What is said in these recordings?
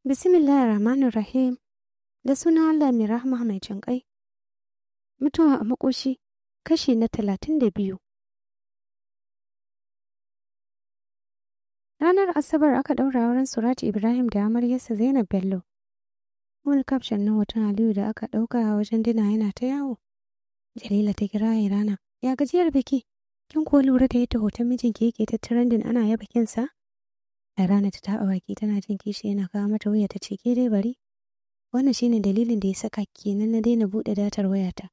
Bismillahir Rahmanir Rahim. Da sunan Allah mai rahama mai jinƙai. Mutuwa a makoshi kashi na 32. Ranar Asabar aka ɗaura auren Suraj Ibrahim da amaryarsa Zainab Bello. Wani caption na hoton Aliyu da aka ɗauka a wajen dina yana ta yawo. Jalila ta kira Irana. Ya gajiyar biki? Kin kuwa lura da yadda hoton mijinki yake ta trending ana yaba kinsa? Irana ta taɓa baki tana jin kishi yana kawo mata wuya ta ce ke dai bari. Wannan shine dalilin da ya saka kenan na daina buɗe datar wayata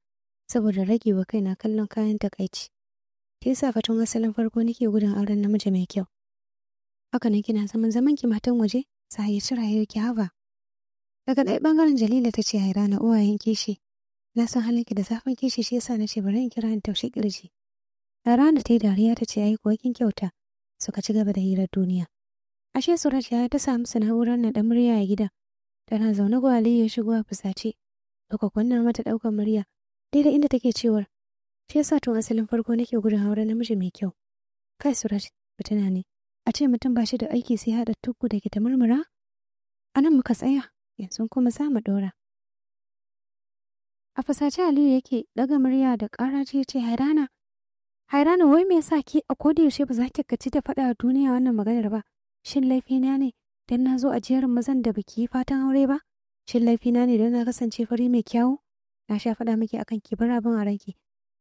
saboda rage wa kaina kallon kayan takaici. Shi yasa fatun asalin farko nake gudun auren namiji mai kyau. Haka nan kina zaman zaman ki matan waje sai ya cira yau ki haba. Daga ɗaya ɓangaren Jalila ta ce Hairana uwayen kishi. Na san halinki da zafin kishi shi yasa na ce bari in kira in taushe kirji. Hairana ta yi dariya ta ce ai kuwa kin kyauta. Suka ci gaba da hirar duniya. Ashe Suraj ya ta samu na'urar naɗa murya a gida. Tana zaune ko Aliyu ya shigo a fusace. Duka kunna mata ɗaukar murya. Daidai inda take cewar. Shi yasa tun asalin farko nake gudun auren namiji mai kyau. Kai Suraj, fitina ne. A ce mutum ba shi da aiki sai haɗa tukku da ke ta murmura? A nan muka tsaya, yanzu kuma za mu ɗora. A fusace Aliyu yake ɗaga murya da ƙaraji ya ce Hairana. Hairana wai me yasa ki a koda yaushe ba za ki gaji da faɗa a duniya wannan maganar ba? Shin laifina ne don na zo a jerin mazan da baki yi fatan aure ba? Shin laifina ne don na kasance fari mai kyawu? Na sha faɗa miki akan ki bar abin a ranki,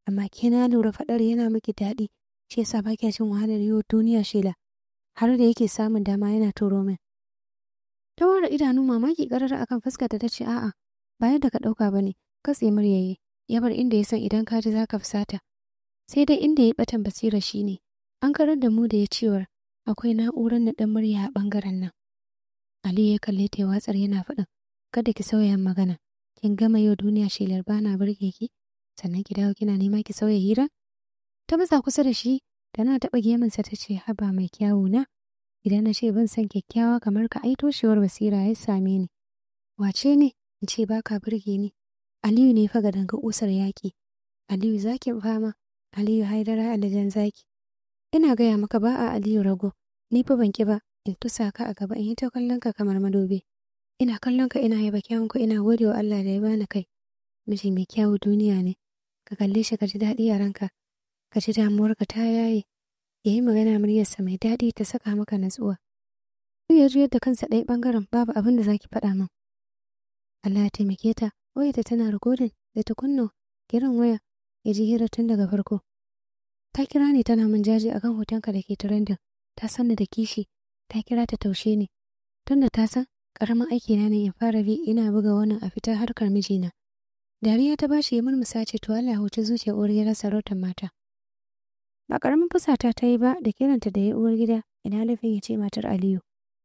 amma ke na lura faɗar yana miki daɗi, shi yasa ba kya jin wahalar yiwa duniya shela. Har da yake samun dama yana turo min. Ta ware idanu mamaki ƙarara akan fuskarta ta ce a'a, ba yadda ka ɗauka ba ne, katse muryayi, ya bar inda ya san idan ka ji za ka fusata. Sai dai inda ya ɓatan basira shi ne, an karar da mu da ya cewar akwai na'urar naɗan murya a ɓangaren nan. Aliyu ya kalle ta ya watsar yana faɗin, kada ki sauya magana, kin gama yau duniya shelar bana burge ki, sannan ki dawo kina nema ki sauya hira? Ta matsa kusa da shi, tana taɓa gemunsa ta ce haba mai kyawu na, idan na ce ban san kyakkyawa kamar ka ai toshewar basira ya same ni. Wace ne? In ce baka burge ni. Aliyu ne fa gadanga usar yaƙi. Aliyu zakin fama, Aliyu haidara alijan zaki. Ina gaya maka ba a Aliyu rago, ni fa ban ki ba, in tusa ka a gaba in yi ta kallon ka kamar madobi. Ina kallon ka ina yaba kyawun ka ina gode wa Allah da ya bani kai. Miji mai kyawu duniya ne, ka kalle shi ka ji daɗi a ranka, ka ji damuwarka ta yaye. Ya yi magana muryarsa mai daɗi ta saka maka natsuwa. Ya juyar da kansa ɗaya ɓangaren babu abin da zaki faɗa min. Allah ya taimake ta, wayarta tana rikodin da ta kunna kiran waya ya ji hira tun daga farko. Ta kira ni tana min jaji akan hotonka da ke trending. Ta san ni da kishi, ta kira ta taushe ni. Tunda ta san karamin aiki na ne in fara bi ina buga wannan a fitar harkar mijina. Dariya ta bashi ya murmusa ce to Allah ya huci zuciyar uwar gidan sarautar mata. Ba karamin fusata ta yi ba da kiranta da ya uwar gida ina laifin ya ce matar Aliyu.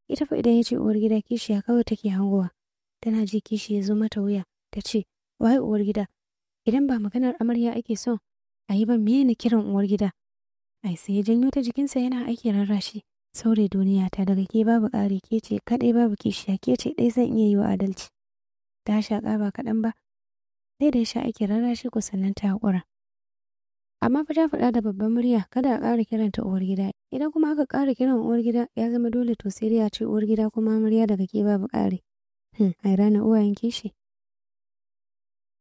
Ita fa idan ya ce uwar gida kishiya kawai take hangowa. Tana ji kishi ya zo mata wuya ta ce waye uwar gida idan ba maganar amarya ake son a yi ba me na kiran uwar gida. Ai sai ya janyo ta jikinsa yana aiki rarrashi. Saure duniya ta daga ke babu ƙari ke ce kaɗai babu kishiya ke ce ɗai zan iya yi wa adalci. Ta shaƙa ba kaɗan ba. Sai da ya sha aiki rarrashi ko sannan ta haƙura. Amma fa ta faɗa da babban murya kada a ƙara kiranta uwar gida. Idan kuma aka ƙara kiran uwar gida ya zama dole to sai dai a ce uwar gida kuma amarya daga ke babu ƙari. Ai rana uwayen kishi.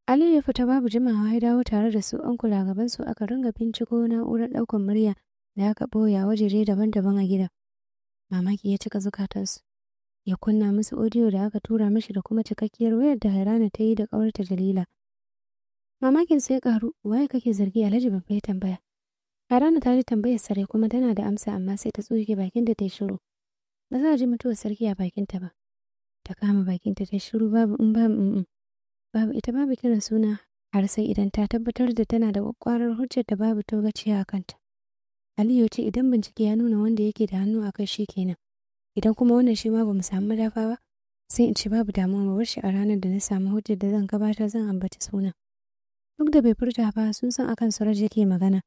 Aliyu ya fita babu jimawa ya dawo tare da su an kula gaban su aka ringa binciko na'urar ɗaukar murya da aka ɓoye a wajeje daban-daban a gidan. Mamaki ya cika zukatansu. Ya kunna musu audio da aka tura mishi da kuma cikakkiyar wayar da Hairana ta yi da ƙawarta Jalila. Mamakin sai ƙaru, waye kake zargi Alhaji babba ya tambaya. Hairana ta ji tambayar sarai kuma tana da amsa amma sai ta tsuke bakin da ta yi shiru. Ba za a ji mutuwar sarki a bakinta ba. Ta kama bakinta ta shiru babu in babu in babu ita babu kiran suna har sai idan ta tabbatar da tana da kwakwarar hujjar da babu togaciya a kanta. Aliyu ce idan bincike ya nuna wanda yake da hannu a kai shi kenan. Idan kuma wannan shi ma ba mu samu madafa ba, sai in ce babu damuwa mu bar shi a ranar da na samu hujjar da zan gabatar zan ambaci suna. Duk da bai furta ba sun san akan Suraj yake magana.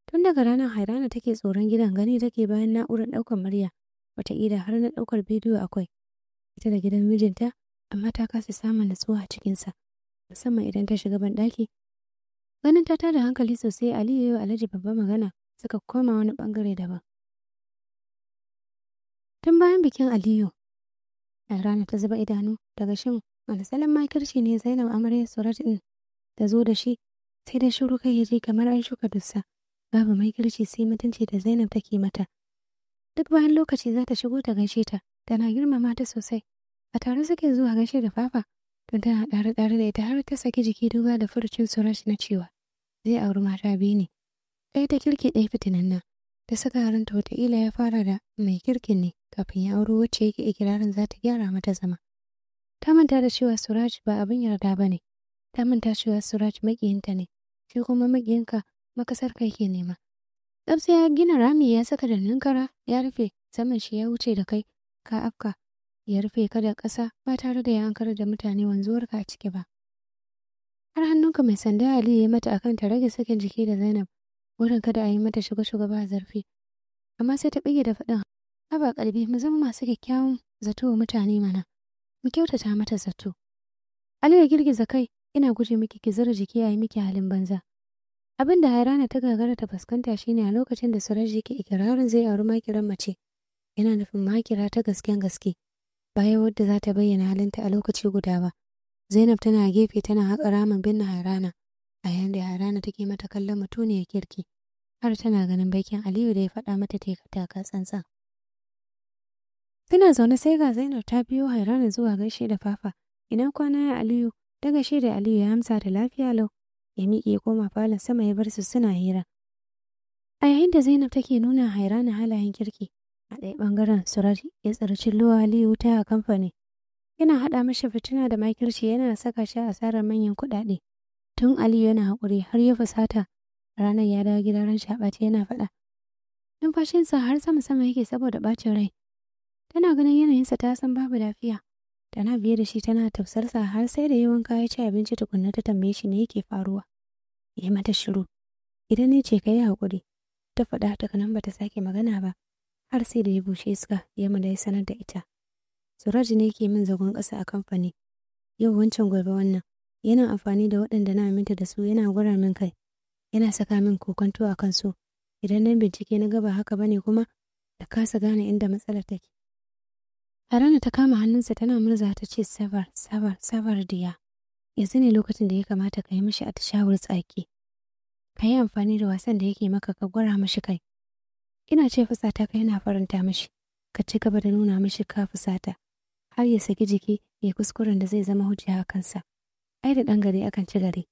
Tun daga ranar Hairana take tsoron gidan gani take bayan na'urar ɗaukar murya, wataƙila har na ɗaukar bidiyo akwai. Ita da gidan mijinta amma ta kasa samun natsuwa a cikinsa, musamman idan ta shiga banɗaki. Ganin ta tada hankali sosai, Aliyu ya Alhaji babba magana, suka koma wani bangare daban. Tun bayan bikin Aliyu, Rana ta zuba idanu daga shin wani salon makirci ne Zainab amaryar Suraj din ta zo da shi, sai da shiru kai ya je kamar an shuka dussa. Babu makirci sai mutunci da Zainab take mata. Duk bayan lokaci za ta shigo ta gaishe ta, tana girmama ta sosai. A tare suke zuwa gaishe da Fafa, don tana ɗare-ɗare da ita har ta saki jiki duba da furucin Suraj na cewa zai auri mata biyu ne. Ɗaya ta kirki, ɗaya fitinanna. Ta saka ranta wataƙila ya fara da mai kirkin ne kafin ya auro wacce yake ikirarin za ta gyara mata zama. Ta manta da cewa Suraj ba abin yarda ba ne. Ta manta cewa Suraj maƙiyinta ne, shi kuma maƙiyinka makasar kai ke nema. Tsaf ya gina rami ya saka dannin kara ya rufe saman shi, ya wuce da kai ka afka, ya rufe ka da ƙasa ba tare da ya ankarar da mutane wanzuwarka a ciki ba. Har hannunka mai sanda Aliyu ya mata akan ta rage sakin jiki da Zainab, wurin kada a yi mata shigo-shigo ba zarfi. Amma sai ta bige da faɗin, "Haba ƙalbi, mu zama masu kyakkyawan zato wa mutane mana, mu kyautata mata zato." Aliyu ya girgiza kai, "Ina guje miki ki zura jiki a yi miki halin banza." Abin da Hairana ta gagara ta fuskanta shine a lokacin da Suraj yake ikirarin zai auri makiran mace, yana nufin makira ta gasken gaske, bayan wadda za ta bayyana halinta a lokaci guda ba. Zainab tana gefe tana haƙa ramin binne Hairana, a yayin da Hairana take mata kallon mutuniyar kirki, har tana ganin bakin Aliyu da ya faɗa mata ta taka tsantsan. Tana zaune sai ga Zainab ta biyo Hairana zuwa gaishe da Fafa. "Ina kwana ya Aliyu?" Ta gaishe da Aliyu, ya amsa da lafiya lau. Ya miƙe ya koma falon sama ya bar su suna hira. A yayin da Zainab take nuna Hairana halayen kirki, a ɗaya ɓangaren Suraj ya tsiri cillowa Aliyu wuta a kamfani. Yana haɗa mashi fitina da makirci, yana saka shi asarar manyan kuɗaɗe. Tun Aliyu yana haƙuri har ya fusata, ranar ya dawo gida ran shi a ɓace yana faɗa. Numfashinsa har sama-sama yake saboda ɓacin rai. Tana ganin yanayinsa ta san babu lafiya. Tana biye da shi tana tafsarsa har sai da ya wanka ya ci abinci tukunna ta tambaye shi me yake faruwa. Ya mata shiru. "Idan ni ce, ka yi haƙuri," ta faɗa. Daga nan bata sake magana ba, har sai da ya bushe iska ya da ya sanar da ita. "Suraj ne ke min zagon ƙasa a kamfani. Yau wancan, gobe wannan. Yana amfani da waɗanda na aminta da su yana gwara min kai. Yana saka min kokonto a kansu. Idan na bincike na ga ba haka bane kuma da kasa gane inda matsalar take." Harana ta kama hannunsa tana murza ta ce, "Sabar, sabar, sabar diya. Yanzu ne lokacin da ya kamata ka yi mishi atishawar tsaki. Ka yi amfani da wasan da yake maka ka gwara mishi kai. Ina ce fusata ka yana faranta mishi. Ka ci gaba da nuna mishi ka fusata, har ya saki jiki ya kuskuren da zai zama hujja a kansa. Ai da ɗan gari akan ci gari.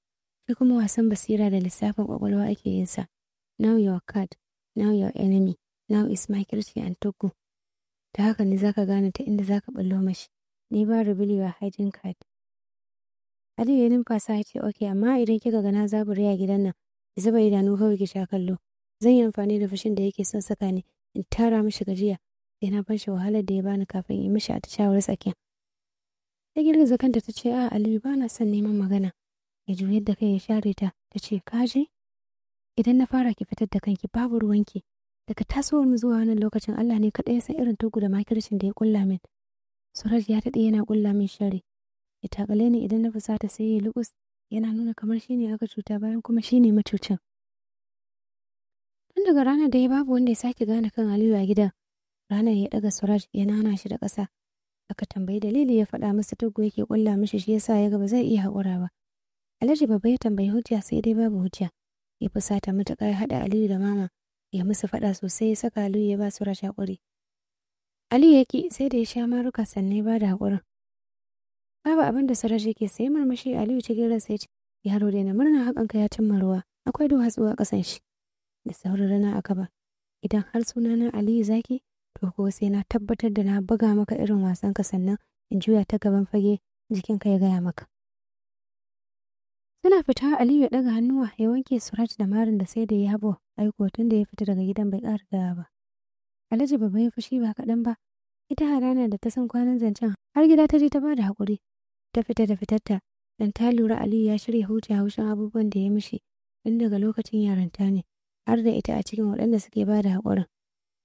Shi kuma wasan basira da lissafin ƙwaƙwalwa ake yin sa. Know your card, know your enemy, know his makirci and tuggu. Ta haka ne zaka gane ta inda zaka ɓullo mashi. Never reveal your hiding card." Aliyu ya numfasa ya ce, "Okay, amma idan kika ga na zabure a gidan nan, ki zuba idanu kawai ki sha kallo. Zan yi amfani da fushin da yake son saka ni in tara mishi gajiya, sai na bar shi wahalar da ya bani kafin in yi mishi atishawar tsakiya." Ta girgiza kanta ta ce, "A Aliyu, ba na son neman magana." Ya juyar da kai ya share ta, ta ce, "Ka je? Idan na fara ki fitar da kanki, babu ruwanki. Daga tasowar mu zuwa wannan lokacin Allah ne kaɗai ya san irin tugu da makircin da ya kulla min. Suraj ya daɗe yana kulla min sharri. Ya takale ni idan na fusata, sai ya lukus yana nuna kamar shine aka cuta bayan kuma shine macucin." Tun daga ranar da ya babu wanda ya sake gane kan Aliyu a gidan. Ranar ya ɗaga Suraj ya nana shi da ƙasa. Aka tambayi dalili, ya faɗa masa tuggu yake kulla mishi, shi yasa ya ga ba zai iya haƙura ba. Alhaji Babba ya tambayi hujja, sai dai babu hujja. Ya fusata matuƙa, ya haɗa Aliyu da Mama ya musu faɗa sosai, ya saka Aliyu ya ba Suraj haƙuri. Aliyu ya ki, sai da ya sha maruka sannan ya ba da haƙurin. Babu abin da Suraj yake sai murmushi. Aliyu cikin ransa ya ce, "Yaro, daina murna haƙanka ya cimma ruwa, akwai duwatsu a ƙasan shi. Da saurin rana a gaba. Idan har sunana Aliyu Zaki, to ko sai na tabbatar da na buga maka irin wasan ka sannan in juya ta gaban fage jikinka ya gaya maka." Suna fita Aliyu ya ɗaga hannuwa ya wanke Suraj da marin da sai da ya habo aiko. Tun da ya fita daga gidan bai ƙara dawa ba. Alhaji Babba ya fushi ba kaɗan ba. Ita Harana da ta san kwanan zancen har gida ta je ta bada haƙuri. Ta fita da fitarta dan ta lura Aliyu ya shirya huce haushin abubuwan da ya mishi tun daga lokacin yarinta ne, har da ita a cikin waɗanda suke bada haƙurin.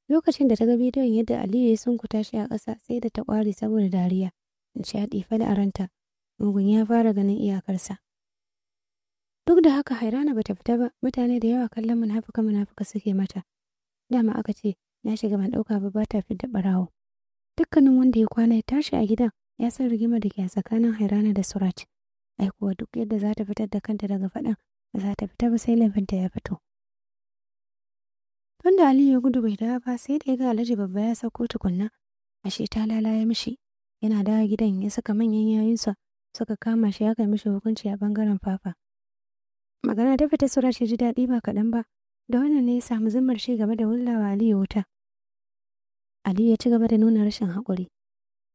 Lokacin da ta ga bidiyon yadda Aliyu ya sunkuta shi a ƙasa, sai da ta ƙware saboda dariya. Nishaɗi fal a ranta. Mugun ya fara ganin iyakarsa. Duk da haka Hairana bata fita ba, mutane da yawa kallon munafuka munafuka suke mata. Dama aka ce, na shiga ban ɗauka ba ba ta fidda ɓarawo. Dukkanin wanda ya kwana ya tashi a gidan ya san rigimar da ke a tsakanin Hairana da Suraj. Ai kuwa duk yadda za ta fitar da kanta daga faɗan, ba za ta fita ba sai laifinta ya fito. Tunda Aliyu ya gudu bai dawo ba sai da ya ga Alhaji Babba ya sauko tukunna. Ashe ta lalaye mishi. Yana dawo gidan ya saka manyan yayunsa suka kama shi aka mishi hukunci a bangaren fafa. Magana ta fita Suraj ya ji daɗi ba kaɗan ba. Da wannan ne ya samu zimmar shi game da wullawa Aliyu wuta. Aliyu ya ci gaba da nuna rashin haƙuri.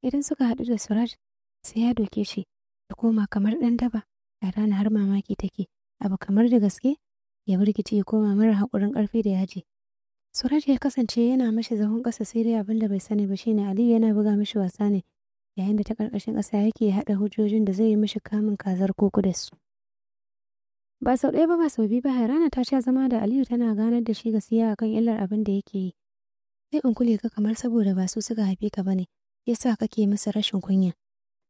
Idan suka haɗu da Suraj sai ya doke shi ya koma kamar ɗan daba. A rana har mamaki take. Abu kamar da gaske ya burkice ya koma mara haƙurin ƙarfi da yaji. Suraj ya kasance yana mashi zagon ƙasa sai dai abin da bai sani ba shine Aliyu yana buga mishi wasa ne yayin da ta ƙarƙashin ƙasa yake haɗa hujjojin da zai yi mishi kamun kazar koko da su. Ba sau ɗaya ba ba sau biyu ba Hairana ta sha zama da Aliyu tana ganar da shi gaskiya akan illar abin da yake yi. Sai in kule ka kamar saboda ba su suka haife ka bane yasa kake masa rashin kunya.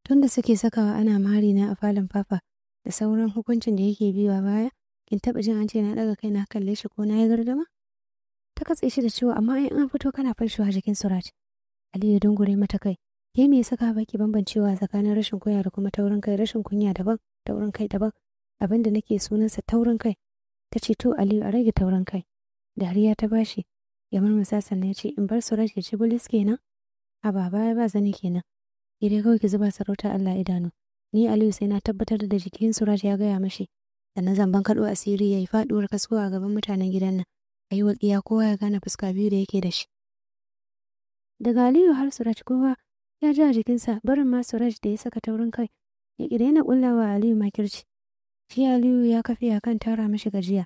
Tunda suke sakawa ana mari na a falon fafa da sauran hukuncin da yake biwa baya, kin taɓa jin an ce na ɗaga kai na kalle shi ko na yi gardama? Ta katse shi da cewa amma in an fito kana farshewa jikin Suraj. Aliyu ya dungure mata kai. Ke me ya saka baki bambancewa tsakanin rashin kunya da kuma taurin kai? Rashin kunya daban, taurin kai daban. Abin da nake sunansa taurin kai. Ta ce to Aliyu a rage taurin kai. Dariya ta bashi. Ya murmusa sannan ya ce in bar Suraj ya ci bulis kenan? A ba baya ba zani kenan. Ki dai kawai ki zuba sarauta Allah idanu. Ni Aliyu sai na tabbatar da jikin Suraj ya gaya mashi. Sannan zan bankaɗo asiri ya yi faɗuwar kasko a gaban mutanen gidan nan. A yi walƙiya kowa ya gane fuska biyu da yake da shi. Daga Aliyu har Suraj kowa ya ji a jikinsa barin ma Suraj da ya saka taurin kai ya ƙi daina ƙullawa Aliyu makirci. Shi Aliyu ya kafe a kan tara mashi gajiya.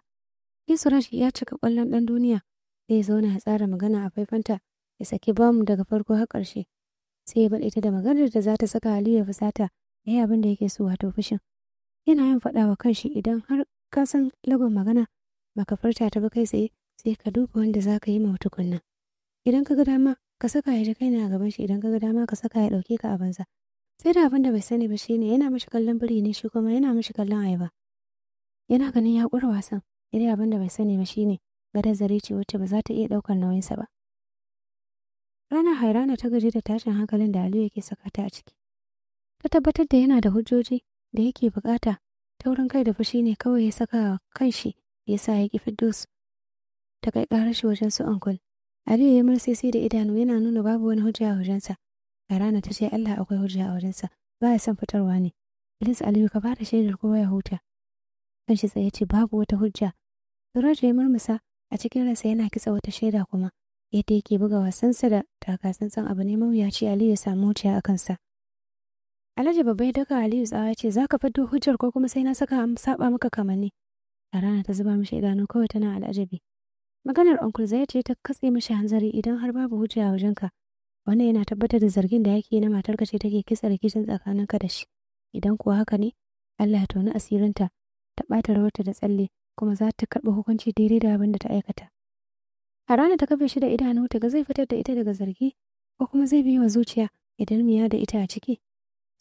Shi Suraj ya cika ƙwallon ɗan duniya zai zauna ya tsara magana a faifanta ya saki bam daga farko har ƙarshe. Sai ya baɗe ta da maganar da za ta saka Aliyu ya fusata ya yi abin da yake so wato fushin. Yana yin faɗa wa kanshi idan har ka san lagon magana baka furta ta ba kai tsaye sai ka duba wanda za ka yi ma tukunna. Idan ka ga dama ka saka ya ji kaina a gaban shi, idan ka ga dama ka saka ya ɗauke ka a banza. Sai da abin da bai sani ba shine yana mishi kallon biri ne shi kuma yana mishi kallon ayaba. Yana ganin ya ƙura wasan, sai abin da bai sani ba shine gadar zare ce wacce ba za ta iya ɗaukar nauyinsa ba. Ranar Hairana ta gaji da tashin hankalin da Aliyu yake saka ta a ciki. Ta tabbatar da yana da hujjoji da yake bukata, taurin kai da fushi ne kawai ya saka kanshi ya sa ya ƙi fiddo su. Ta kai ƙarar shi wajen su uncle. Aliyu ya mursisi da idanu yana nuna babu wani hujja a wajensa. Hairana ta ce Allah akwai hujja a wajensa, ba ya son fitarwa ne. Ilis Aliyu ka bada shaidar kowa ya huta. Kanshi tsaye ce babu wata hujja. Suraj ya murmusa a cikin ransa yana kitsa wata shaida kuma. Yadda yake buga wasansa da takatsantsan abu ne mawuyaci Aliyu ya samu hujja a kansa. Alhaji Babba ya daka Aliyu tsawa ya ce za ka fiddo hujjar ko kuma sai na saka an saba maka kamanni. Rana ta zuba mishi idanu kawai tana al'ajabi. Maganar Uncle Zai ce ta katse mishi hanzari idan har babu hujja a wajenka. Wannan yana tabbatar da zargin da yake na matarka ce take kitsa rikicin tsakaninka da shi. Idan kuwa haka ne, Allah ya toni asirinta, ta ɓata rawarta da tsalle, kuma za ta karɓi hukunci daidai da abin da ta aikata. A ranar ta kafe shi da idanu ta ga zai fitar da ita daga zargi ko kuma zai biyo wa zuciya ya dalmiya da ita a ciki.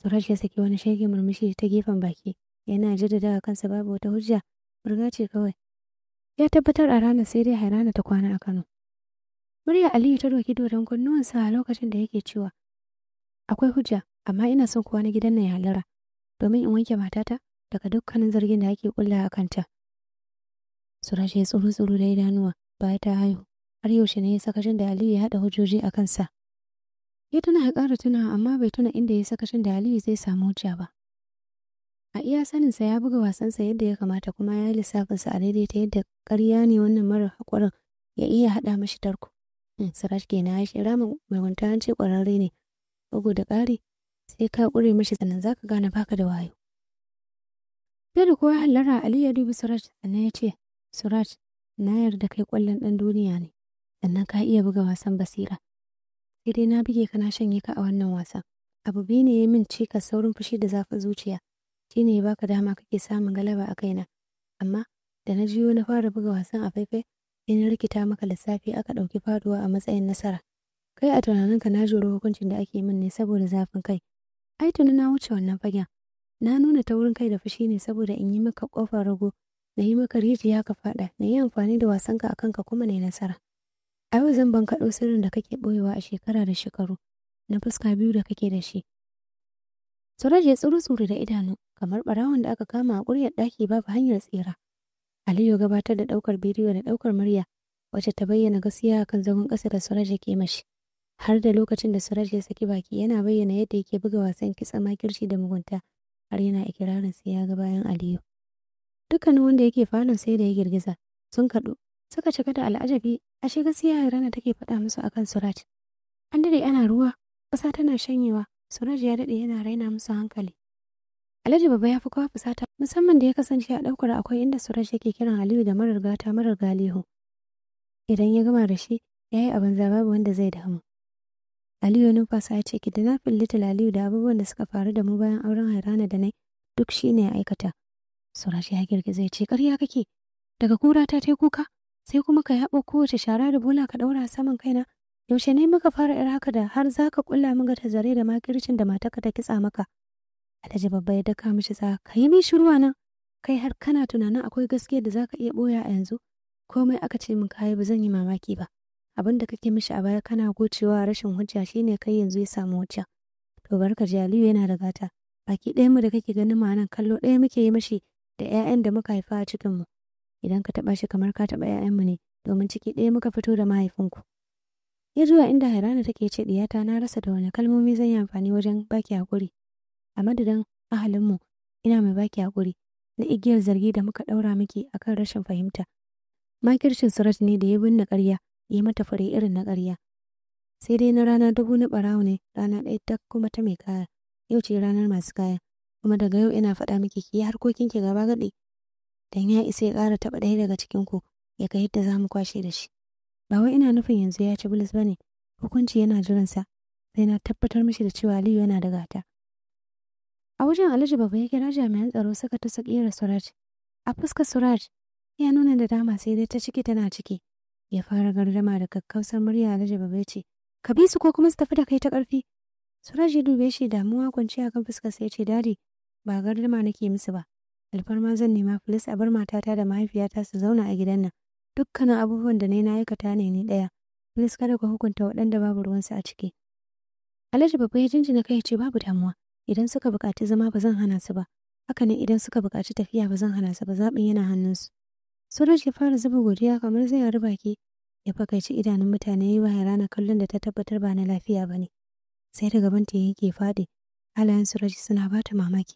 Suraj ya saki wani shege murmushi ta gefen baki, yana jaddada kansa babu wata hujja, burga ce kawai. Ya tabbatar a ranar sai dai Hairana ta kwana a Kano. Murya Aliyu ta doki dodon kunnuwansa a lokacin da yake cewa, akwai hujja, amma ina son kowa na gidan nan ya halara, domin in wanke matata daga dukkanin zargin da ake kulla a kanta. Suraj ya tsuru-tsuru da idanuwa baya ta haihu, har yaushe ne ya sakacin da Aliyu ya haɗa hujjoji a kansa. Ya tuna ya ƙara tunawa amma bai tuna inda ya sakacin da Aliyu zai samu hujja ba. A iya saninsa ya buga wasansa yadda ya kamata kuma ya yi lissafinsa a daidai ta yadda ƙarya ne wannan mara haƙurin ya iya haɗa mashi tarko. Suraj kenan ya shi ramin mugunta an ce ƙwararre ne. Bugu da ƙari sai ka ƙure mashi sannan za ka gane baka da wayo. Sai da kowa hallara Aliyu ya dubi Suraj sannan ya ce, Suraj, na yarda kai ƙwallon ɗan duniya ne, sannan ka iya buga wasan basira. Sai dai na buge ka na shanye ka a wannan wasan. Abu biyu ne ya min cikas saurin fushi da zafin zuciya. Shi ne ya baka dama kake samun galaba a kaina. Amma da na jiyo na fara buga wasan a faifai, sai na rikita maka lissafi aka ɗauki faduwa a matsayin nasara. Kai a tunaninka na juri hukuncin da ake min ne saboda zafin kai. Ai tuni na wuce wannan fagen. Na nuna taurin kai da fushi ne saboda in yi maka ƙofar rago, na yi maka rijiya ka faɗa, na yi amfani da wasanka a kanka kuma na yi nasara. A yau zan bankaɗo sirrin da kake ɓoyewa a shekara da shekaru, na fuska biyu da kake da shi. Suraj ya tsuru-tsuru da idanu, kamar ɓarawon da aka kama a ƙuryar ɗaki babu hanyar tsira. Aliyu gabatar da ɗaukar bidiyo da ɗaukar murya, wacce ta bayyana gaskiya akan zagon ƙasa da Suraj yake mashi. Har da lokacin da Suraj ya saki baki yana bayyana yadda yake buga wasan kitsa makirci da mugunta, har yana ikirarin sai ya ga bayan Aliyu. Dukkanin wanda yake falon sai da ya girgiza, sun kaɗu, suka cika da al'ajabi, ashe gaskiya Hairana take faɗa musu akan Suraj. An daɗe ana ruwa, ƙasa tana shanyewa, Suraj ya daɗe yana raina musu hankali. Alhaji Babba ya fi kowa fusata, musamman da ya kasance a ɗaukar akwai inda Suraj yake kiran Aliyu da marar gata marar galihu. Idan ya gama da shi, ya yi abin babu wanda zai damu. Aliyu numfasa ya ce kidnapping Little Aliyu da abubuwan da suka faru da mu bayan auren Hairana da nai duk shi ne ya aikata. Suraj ya girgiza ya ce ƙarya kake, daga kura ta tai kuka, sai kuma ka yaɓo kowace shara da bola ka ɗaura saman kaina. Yaushe ne muka fara yar haka da har za ka ƙulla min ga zare da makircin da matarka ta kitsa maka? Alhaji Babba ya daka mishi tsawa, ka yi min shiru nan, kai har kana tunanin akwai gaskiya da za ka iya ɓoya a yanzu? Komai aka ce min kayi ba zan yi mamaki ba. Abin da kake mishi a baya kana gocewa rashin hujja shine kai yanzu ya samu hujja. To barka ji, Aliyu yana da gata. Baki ɗayan mu da kake ganin mu nan kallo ɗaya muke yi mishi da 'ya'yan da muka haifa a cikin mu. Idan ka taɓa shi kamar ka taɓa 'ya'yanmu ne, domin ciki ɗaya muka fito da mahaifinku. Ya zuwa inda Hairana take ce diyata na rasa da wani kalmomi zan yi amfani wajen baki hakuri. A madadin ahalinmu ina mai baki hakuri na igiyar zargi da muka ɗaura miki akan rashin fahimta. Makircin Suraj ne da ya binne ƙarya, yi mata fure irin na ƙarya. Sai dai na rana dubu na ɓarawo ne, rana ɗaya ta kuma ta mai kaya. Yau ce ranar masu kaya, kuma daga yau ina faɗa miki ki yi harkokinki gaba gaɗi. Dan ya isa ya ƙara taɓa ɗaya daga cikinku, ya ga yadda za mu kwashe da shi. Ba wai ina nufin yanzu ya ci bilis ba ne, hukunci yana jiransa, sai na tabbatar mishi da cewa Aliyu yana da gata. A wajen Alhaji Babba ya kira jami'an tsaro suka tusa ƙera Suraj. A fuskar Suraj ya nuna da dama sai dai ta ciki tana ciki. Ya fara gardama da kakkausar murya. Alhaji Babba ya ce, ka bi su ko kuma su tafi da kai ta ƙarfi. Suraj ya dube shi, damuwa kwanciya kan fuskar sa, ya ce, Daddy, ba gardama nake musu ba. Alfarma zan nema, please a bar matata da mahaifiyata su zauna a gidan nan. Dukkanin abubuwan da na aikata ne ni ɗaya. Please kada ku hukunta waɗanda babu ruwansu a ciki. Alhaji Babba ya jinjina kai ya ce babu damuwa. Idan suka buƙaci zama ba zan hana su ba. Haka ne idan suka buƙaci tafiya ba zan hana su ba, zaɓin yana hannunsu. Suraj ya fara zuba godiya kamar zai yari baki. Ya fakaici idanun mutane yi wa rana kallon da ta tabbatar ba na lafiya ba ne. Sai da gabanta ya yanke faɗi. Halayen Suraj suna ba ta mamaki.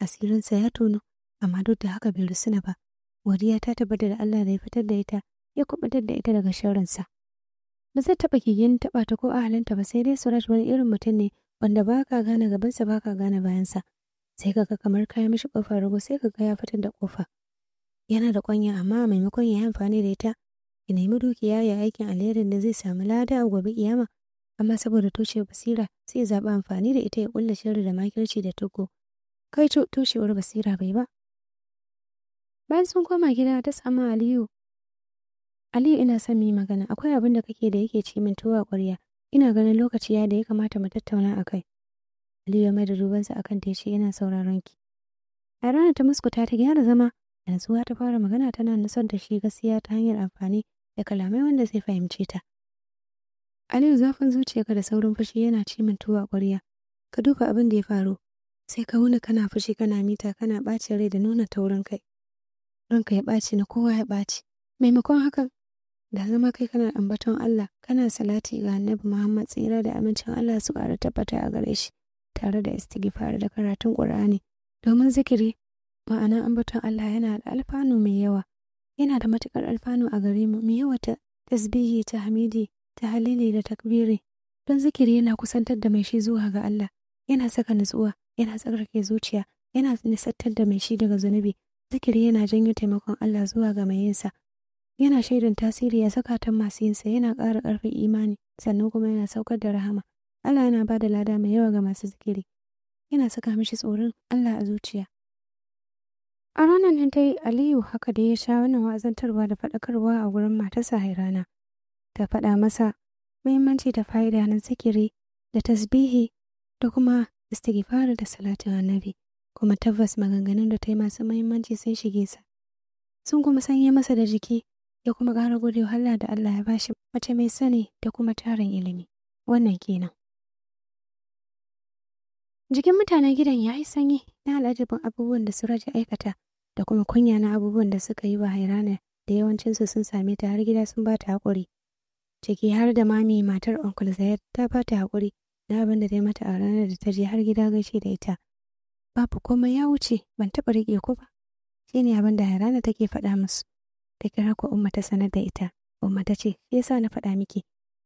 Asirinsa ya tono, amma duk da haka bai rusuna ba. Godiya ta tabbata da Allah da ya fitar da ita, ya kubutar da ita daga sharrinsa. Ba zai taɓa kigin taɓa ta ko ahalinta ba, sai dai Suraj wani irin mutum ne wanda ba ka gane gabansa ba ka gane bayansa. Sai ka ga kamar kaya mishi ƙofar rago, sai ka ga ya fitar da ƙofa. Yana da ƙwanya, amma a maimakon ya yi amfani da ita, ya nemi dukiya ya aikin alherin da zai samu lada a gobe kiyama. Amma saboda toshewar basira sai ya zaɓi amfani da ita ya ƙulla sharri da makirci da tuko. Kai to toshewar basira bai ba. Bayan sun koma gida ta samu Aliyu. Aliyu, ina son mu yi magana, akwai abin da kake da yake ci min tuwo a ƙwarya. Ina ganin lokaci ya da ya kamata mu tattauna a kai. Aliyu ya mai da dubansa akan ta, ce ina sauraron ki. A ranar ta muskuta ta gyara zama, da natsuwa ta fara magana tana nusar da shi gaskiya ta hanyar amfani da kalamai wanda zai fahimce ta. Aliyu, zafin zuciyarka da saurin fushi yana ci min tuwo a ƙwarya. Ka duba abin da ya faru. Sai ka wuni kana fushi, kana mita, kana ɓacin rai da nuna taurin kai. Ranka ya ɓaci na kowa ya ɓaci. Maimakon hakan, da zama kai kana ambaton Allah, kana salati ga Annabi Muhammad, tsira da amincin Allah su ƙara tabbata a gare shi, tare da istighfar da karatun Ƙur'ani. Domin zikiri, ma'ana ambaton Allah, yana da alfanu mai yawa. Yana da matuƙar alfanu a gare mu, mu yawata tasbihi, tahmidi, tahlili da takbiri. Don zikiri yana kusantar da mai shi zuwa ga Allah, yana saka nutsuwa, yana tsarkake zuciya, yana nisantar da mai shi daga zunubi. Zikiri yana janyo taimakon Allah zuwa ga mai yinsa. Yana shaidan tasiri a zakatan masu yinsa, yana ƙara ƙarfin imani, sannan kuma yana saukar da rahama. Allah yana ba da lada mai yawa ga masu zikiri. Yana saka mishi tsoron Allah a zuciya. A ranar nan dai Aliyu haka da ya sha wannan wa'azantarwa da faɗakarwa a gurin matarsa Hairana. Ta faɗa masa muhimmanci da fa'ida na zikiri da tasbihi da kuma istighfar da salatin Annabi. Kuma tabbas maganganun da ta yi masu muhimmanci sun shige sa. Sun kuma sanye masa da jiki, ya kuma ƙara gode wa Allah da Allah ya bashi mace mai sani da kuma tarin ilimi. Wannan kenan. Jikin mutanen gidan ya yi sanyi na al'ajabin abubuwan da Suraj ya aikata da kuma kunya na abubuwan da suka yi wa Hairana da yawancinsu sun same ta har gida sun ba ta haƙuri. Ciki har da mami matar Uncle Zayed ta ba ta haƙuri na abin da ta yi mata a ranar da ta je har gida gaishe da ita. Babu komai ya wuce, ban taɓa riƙe ku ba. Shi ne abin da Hairana take faɗa musu. Ta kira ko Umma ta sanar da ita. Umma ta ce, shi yasa na faɗa miki,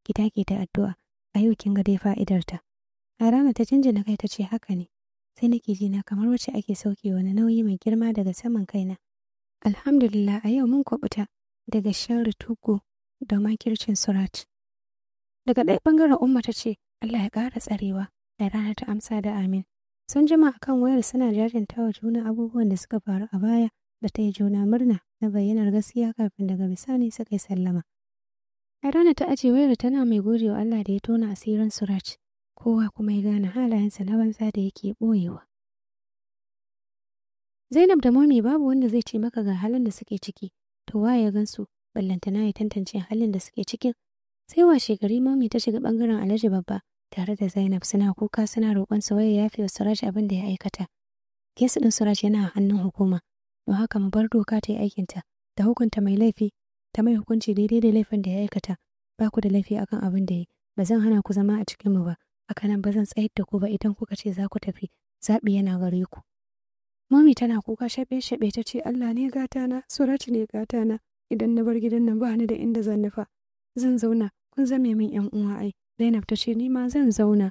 ki take ta addu'a, a yau kin ga dai fa'idarta. Hairana ta jinjina kai ta ce haka ne. Sai nake ji na kamar wacce ake sauke wani nauyi mai girma daga saman kaina. Alhamdulillah, a yau mun kuɓuta daga sharri tugo da makircin Suraj. Daga ɗaya ɓangaren Umma ta ce, Allah ya ƙara tsarewa, da rana ta amsa da amin. Sun jima akan wayar suna jajanta wa juna abubuwan da suka faru a baya da ta yi juna murna na bayyanar gaskiya kafin daga bisani suka yi sallama. Hairana ta ajiye wayar tana mai gode wa Allah da ya tona asirin Suraj, kowa kuma ya gane halayensa na banza da yake ɓoyewa. Zainab da Momi babu wanda zai ce maka ga halin da suke ciki, to waye ya gansu, ballantana ya tantance halin da suke cikin. Sai washe gari Momi ta shiga bangaren Alhaji Babba tare da Zainab suna kuka suna roƙon su waye yafe wa Suraj abin da ya aikata. Kesu ɗin Suraj yana hannun hukuma, don haka mu bar doka ta yi aikinta, ta hukunta mai laifi, ta mai hukunci daidai da laifin da ya aikata. Ba ku da laifi akan abin da ya yi, ba zan hana ku zama a cikinmu ba, haka nan ba zan tsayar da ku ba idan kuka ce za ku tafi, zaɓi yana gare ku. Mami tana kuka shaɓe-shaɓe ta ce Allah ne gatana, Suraj ne gatana, idan na bar gidan nan ba ni da inda zan nufa. Zan zauna, kun zame min ‘yan uwa ai. Zainab ta ce ni ma zan zauna.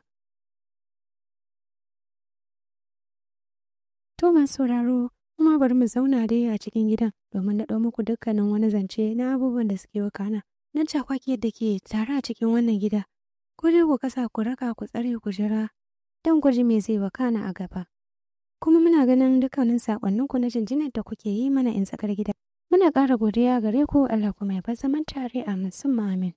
To masu sauraro, kuma bari mu zauna dai a cikin gidan domin naɗo muku dukkanin wani zance na abubuwan da suke wakana. Nan cakwakiyar da ke tare a cikin wannan gida. Ku je ku kasa ku raka ku tsare ku jira don ku ji me zai wakana a gaba. Kuma muna ganin dukkanin saƙonninku na jinjinar da kuke yi mana in tsakar gida. Muna ƙara godiya gare ku, Allah kuma ya bar zaman tare, amin summa amin.